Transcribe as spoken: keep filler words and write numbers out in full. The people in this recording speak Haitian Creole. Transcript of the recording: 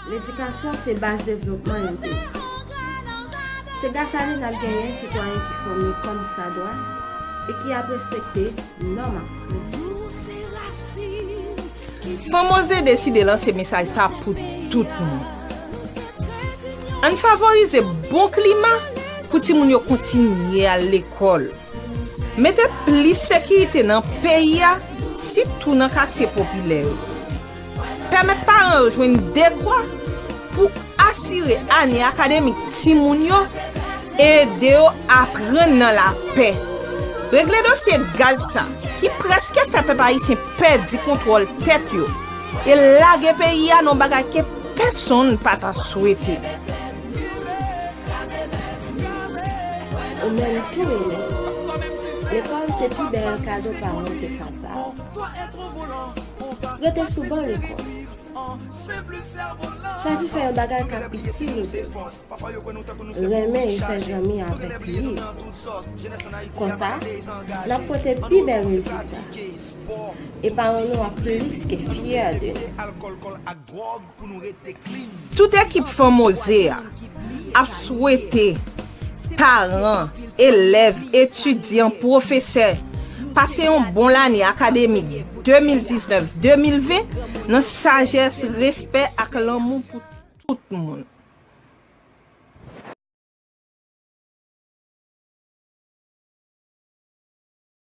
Ledikasyon se baz devlopman yon peyi. Se gras a li n ap genyen sitwayen ki fòme kòm sa dwa e ki ap respekte nòm ak prensip. Fanm Oze deside lanse mesaj sa pou tout moun. Ann favorize bon klima pou timoun yo kontinye al lekòl. Mete plis sekirite nan peyi a, sitou nan katye popilè yo. Pèmèt paran yo jwenn dekwa pou asire ane akademik timoun yo e ede yo aprann nan lapè. Regle dosye gaz sa ki prèske fè pèp ayisyen pèdi kontwòl tèt yo e lage peyi a nan bagay ke pèsonn pa ta swete. Ou menm tou Rene, lekòl se pi bèl kado paran te ka ba w. Rete sou ban lekòl. Chwazi fè yon bagay k ap itil ou demen. Renmen e fè zanmi avèk li. Konsa, n ap pote pi bèl rezilta. E paran nou ap plis ke fyè de nou. Tout ekip Fanm Oze a ap swete paran, elèv, etidyan, pwofesè pase yon bon lane akademik de mil diznèf de mil ven nan sajès, respè ak lanmou pou tout moun.